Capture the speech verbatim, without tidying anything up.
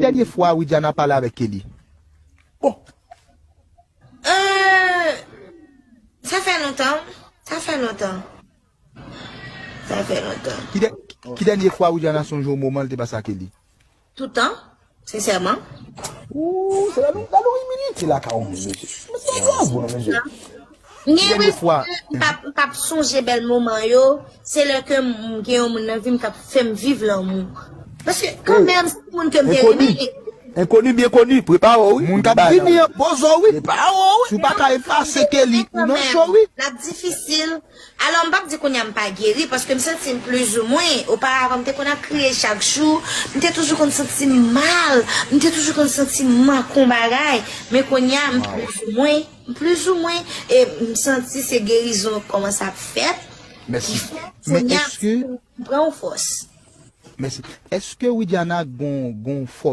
dènye fwa Widiana pale avèk Kelly? Euh, sa fè lontan. Sa fè lontan. Sa fè lontan. Ki, dè- ki dènye fwa Widiana sonje yon moman l te pase ak Kelly? Toutan, sensèman. Ooh, se la nou, la nou imilite la ka yon moun, mesye. Mesye, bravo, mesye. Gen Dènye fwa. M p ap, m p ap sonje bèl moman yo. Se lè ke m gen yon moun nan vi m k ap fè m viv lanmou. Paske kanmenm, se moun ke m te renmen. Enkoni byen koni, prepare w, wi. Moun k ap vini an pozo, wi. Prepare w, wi. Si w pa ka efase Kelly, ou nan cho, wi. L ap difisil. Alò, m p ap di kounye a m pa geri, paske m santi m plizoumwen. Oparavan, m te konn ap kriye chak jou. M te toujou konn santi m mal. M te toujou konn santi m manke yon bagay. Men kounye a, m plizoumwen. M plizoumwen. E m santi se gerizon k kòmanse ap fèt. Mèsi. Ki fè Men kounye a, èske, m pran yon fòs. mèsi. Èske Widiana gon, gon fòm